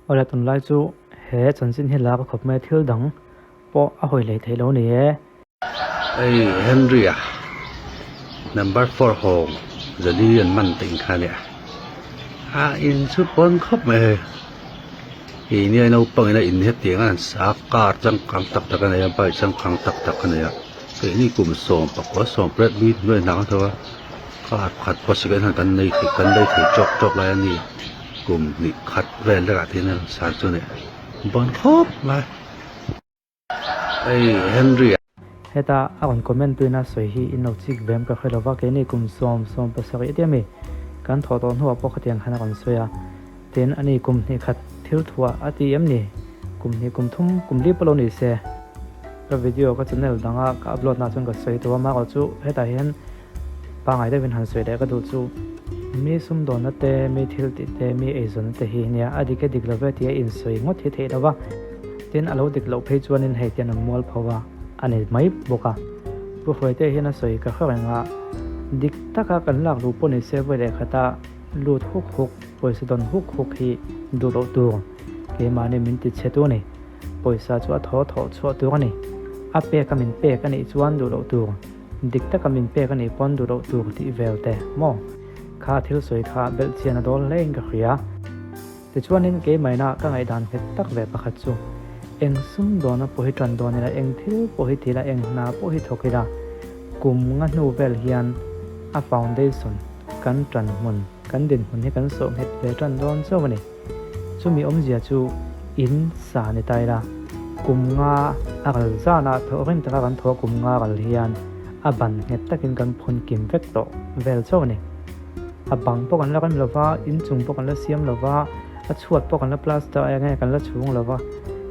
Awle tunlai chu he chanchin hi la ka khawp mai a, thil dang pawh a hawi hlei theih lo ni e. Hei Henry-a number four hawng zali an man tih kha nia a in chu pawn khawp mai hei keini a naupang in a in hetiang a an sa a car changkang tak tak a nei a bike changkang tak tak a nei a keini kum sawm pakua sawm pariat mi hnuai hnang a tho a car pakhat pawh second hand kan nei thei kan lei thei tawk tawk lai a ni kum hnih khat vel lekah te hian a rawn sa chu a ni bawn khawp mai. Hei Henry a. Heta a rawn comment tuina sawi hi in lo chik vem ka hre lova, keini kum sawm sawm pasarih tia mi kan thawh tawh hnuah pawh khatiang khan a rawn sawi a, tin ani kum hnih khat thil thuah a ti em ni? Kum hnih kum thum kum li pawh lo ni se. Ka video ka channel danga ka upload na chuan ka sawi tawh a, marawh chu hetah hian pangai deuhin han sawi leh ka duh chu mi sumdawnna te, mi thil tih te, mi eizawnna te hi nia a dik e dik lo ve tia insawi ngawt hi theih lo va, tin a lo dik loh phei chuanin hei tian an mual pho a, a ni mai bawk a. Pu Hruaite hian a sawi ka hre reng a, dik taka kan lak luh pawh ni se vawi leh khata lut huk huk, pawisa dawn huk huk hi duh loh tur keimahni min ti chhe tu a ni. Pawisa chu a thaw thawh chhuah tur a ni. A pek a min pek a nih chuan duh loh tur. Dik taka min pek a nih pawn duh loh tur tih vel te maw? Kha thil sawi kha belh chian a dawl hle in ka hria. Tichuanin keimaina ka ngaihdan nghet tak ve pakhat chu, eng sum dawna pawh hi tan dawn ila, eng thil pawh hi ti ila, eng hna pawh hi thawk ila, kum nga hnu vel hian a foundation kan tan hmun, kan dinhmun hi kan sawh nghet ve tan dawn chauh a ni. Chumi awmzia chu in sa ni ta ila, kum nga a ral zan a, thawh reng taka kan thawh kum nga ral hian a ban nghet takin kan phun kim vek tawh vel chauh a ni. A bang pawh kan la rem lova, inchung pawh kan la siam lova, a chhuat pawh kan la plaster eng nge kan la chhung lova,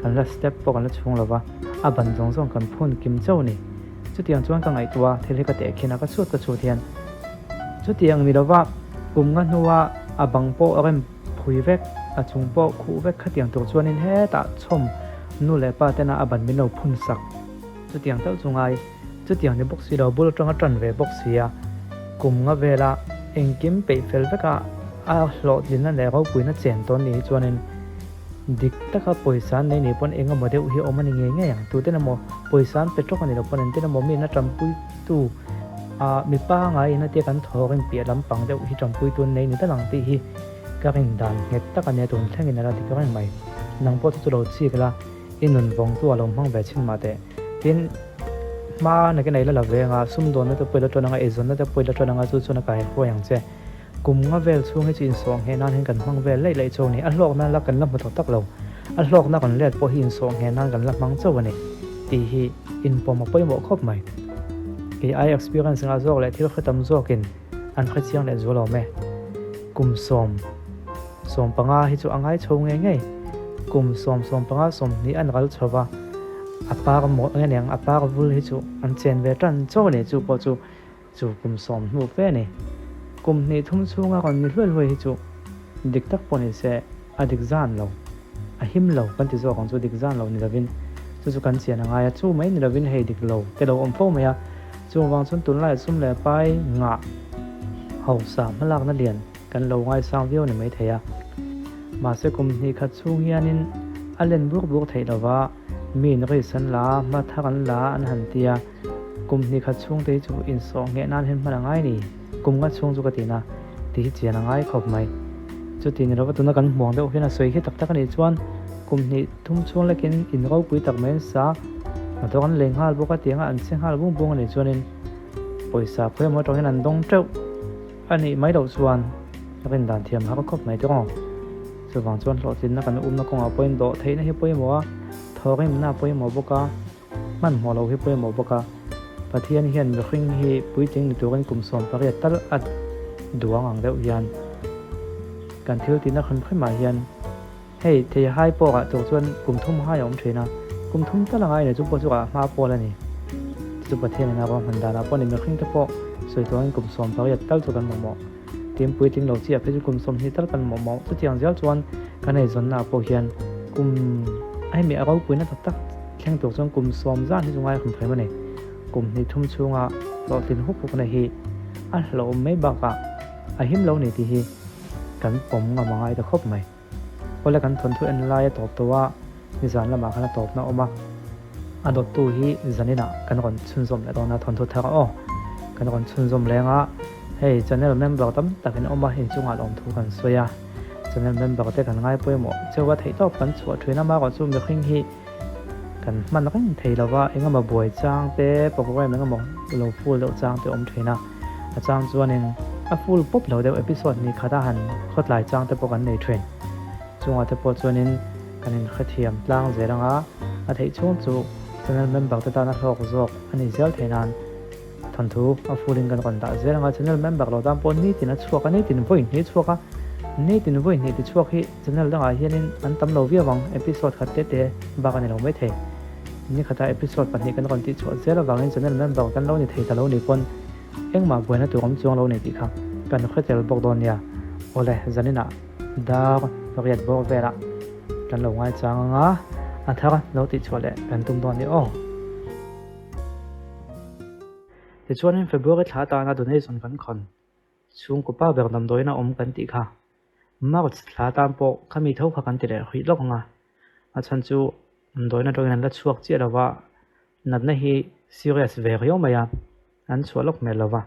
kan la step pawh kan la chhung lova, a ban zawng zawng kan phun kim chauh a ni. Chutiang chuan ka ngaihtuah a, thil hi ka teh khin a, ka chhut ka chhut hian chutiang ni lova kum nga hnua a bang pawh a rem Phui vek, a chung pawh khuh vek khatiang tur chuanin hetah chhawm nu leh pa tena a ban min lo phun sak. Chutiang teuh chu ngai, chutiang ni bawk si lo bul atanga tan ve bawk si a, kum nga vela engkim peih fel veka a hlawhtlinna leh ropuina chen tawn ni hi chuanin dik taka pawisa an nei ni pawn eng emaw deuh hi awm a ni ngei ngei ang. Tuten emaw pawisa an pe tawk a ni lo pawn engtin emaw mi na tanpuitu ah mipa ngaiin a tia kan thawk in piah lampang deuh hi tanpuitu an nei ni tal ang tih hi Ka rin dan nghet tak a nia tun thlengin a la dik reng mai. Nang pawh chu chu lo chik la, i nun vawngtu a lo hmang ve chin mah teh. Tin, hma nakin a i la la ve anga, sumdawnna te pawh i la ṭawn anga, eizawnna te pawh i la ṭawn anga, chu chuan a kai huai ang che. Kum nga vel chhung hi chu insawh ngheh nan hian kan hmang vel laih laih chauh a ni. A hlawkna la kan la hmu tawh tak lo. A hlawkna kan let pawh hi insawh ngheh nan kan la hmang chauh a ni tih hi inpawm a pawimawh khawp mai. Kei ai experience ngah zawk leh thil hretam zawkin An hrechiang leh zual awm e. Kum sawm, 15 hi chu a ngai chho ngei ngei. Kum sawm, 15, 20 an ral chho va, a par maw nge niang, a par vul hi chu an chen ve tan chauh a ni, chu pawh chu chu kum sawm hnu fe a ni. Kum hnih thum chhunga rawn ni hluai hluai hi chu dik tak pawh ni se a dik zan lo, a him lo kan ti zawk ang chu dik zan lo ni lovin chu chu kan chian a ngai a, chu mai ni lovin hei dik lo te lo awm fo mai a. Chuvang chuan tunlaiah sum leh pai ngah hausa hmalakna lian kan lo ngaisang viau ni maithei a. Mahse kum hnih khat chhung hianin a len buk buk theih lova, mi in risk an la a, hma thar an la a an han ti a. Kum hnih khat chhung te hi chu insawh ngheh nan hian hman a ngai ni, kum nga chhung chu ka ti na, ti hi chian a ngai khawp mai. Chuti ni lova tuna kan hmuang deuh hian a sawi hi tak tak a nih chuan kum hnih thum chhung lekin in ropui tak mai an sa. Hnathawk an lei nghal bawk a tianga an che nghal bung bung a nih chuanin pawisa khawi emaw atangin an dawng teuh a nih mai loh chuan rin dan thiam har khawp mai tawng. Chuvang chuan hlawhtlinna kan umna kawngah pawhin dawh theihna hi pawimawh a, thawhrimna a pawimawh bawk a, hmanhmawh loh hi pawimawh bawk a. Pathian hian mihring hi puitling ni turin kum 18 tal a duang ang deuh hian kan thil tihna hrim hrimah hian Hei, thei hai pawh ah tur chuan kum thum hai a awm thin a, kum thum tal anga inei chu pawh chu ah hma pawl a ni. Chu chu Pathian in a ruahman dan ah pawh ni mihring te pawh sawi tuangin kum 18 tal chu kan mamawh. Tin, puitling lo chiah phei chu kum 20 tal kan mamawh. Chutiang zel chuan kan eizawnna ah pawh hian kum a hemi a ropuina tak tak thleng tur chuan kum sawm zan hi chu ngai hrim hrim a ni. Kum hnih thum chhunga hlawhtlin huk hukna hi a hlauhawm mai bakah a him lo ni tih hi kan pawm ngam a ngai ta khawp mai. Awle kan thawnthu en lai a tawp tawh a, nizan lamah khan a tawpna a awm a. A dawttu hi zaninah kan rawn chhunzawm leh dawn a, thawnthu thar aw kan rawn chhunzawm leng a. Hei channel member tam tak in awm a, inchungah lawmthu kan sawi a. Channel member te kan ngai pawimawh cheu a, theihtawp kan chhuah thin a, amaherawhchu mihring hi kan hman reng thei lo va, engemaw buai chang te, program engemaw lo full deuh chang te awm thin a, a chang chuanin a full pawp lo deuh episode ni khat a han khawtlai chang te pawh kan nei thin. Chungah te pawh chuanin kan inhrethiam tlang zel anga a theih chhung chu channel member te tana hlawk zawk a ni zel thei nan Thawnthu a full in kan rawn dah zel anga channel member lo tan pawh nitin a chhuak a nitin vawi hnih chhuak a nitin vawi hnih ti chhuak hi channel dangah hianin an tam lo viau ang episode khat te te bak a ni lo maithei nikhatah episode pahnih kan rawn tih chhuah zel avangin channel member kan lo ni thei ta lo ni pawn engmah buaina tur awm chuang lo ni tih kha kan hre tel bawk dawn nia awle zaninah dar riat bawr velah kan lo ngaichang anga a thar lo tih chhuah leh kan tum dawn ni aw. Tichuanin February thla atana donation kan khawn chhungkaw pa ber damdawiin a awm kan tih kha March thla atan pawh khami tho kha kan ti leh hrih lawk ang a, a chhan chu damdawiin atangin an la chhuak chiah lo va, natna hi serious ve riau mai a, an chhuah lawk hmel lo va.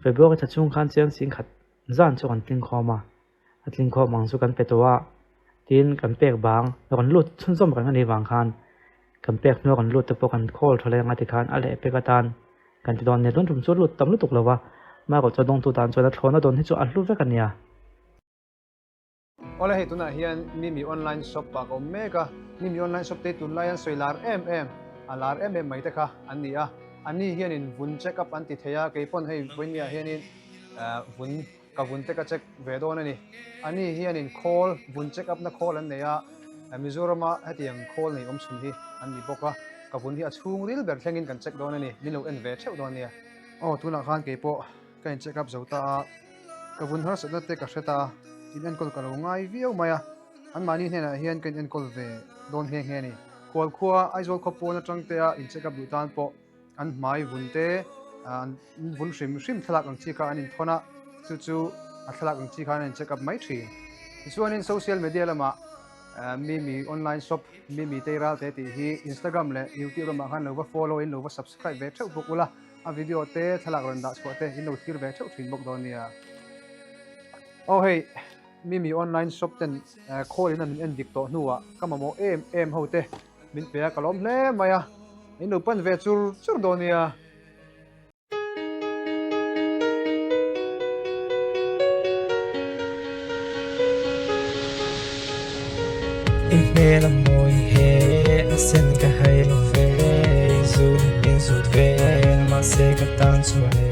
February thla chhung khan chiang singkhat zan chu kan tlingkhawm a. A tlingkhawm ang chu kan pe tawh a, tin kan pek bang rawn lut chhunzawm reng a nih vang khan kan pek hnuah rawn lut te pawh kan khawl tha leng a tikhan a leh pek atan kan ti dawn nia tun tum chu a lut tam lutuk lo va, Margaret chu a dawngtu tan chuan a thlawhna dawn hi chu a hlu vek a nia. Awle hei tunah hian Mimi online shop ah ka awm mek a, Mimi online shop te hi tunlai an sawi lar em em, a lar em em mai te kha an ni a, an ni hianin vun check up an ti thei a, keipawn hei vawinia hianin vun Ka vun te ka check ve dawn a ni. A ni hianin khawl, vun check up na khawl an nei a, Mizorama hetiang khawl nei awm chhun hi an ni bawk a, ka vun hi a chhung ril ber thlengin kan check dawn a ni, min lo en ve theuh dawn nia. Aw, tunah khan kei pawh ka in check up zo ta a, ka vun harsatna te ka hre ta a, in enkawl ka lo ngai viau mai a, anmahni hnenah hian ka in enkawl ve dawn nghe nghe a ni. Khualkhua, Aizawl khawpawn atang te a in check up duh tan pawh An hmai vun te, an vun hrim hrim thlalak ang chi kha an inthawn a, chu chu a thlalak ang chi khan an in check up mai thin. Tichuanin social media lamah Mimi online shop, Mimi Teiral te tih hi Instagram leh YouTube lamah khan lo va follow in lo va subscribe ve theuh bawk ula, a video te thlalak rawn dah chhuah te in lo thlir ve theuh thin bawk dawn nia. Aw hei Mimi online shop ten call in a min en dik tawh hnuah ka mamawh em em ho te Min pe a, ka lawm hle mai a, in lo pan ve chur chur dawn nia. I hmel a mawi he, a sen ka hai lo ve, zun in zut vel, mahse ka tan chuan e.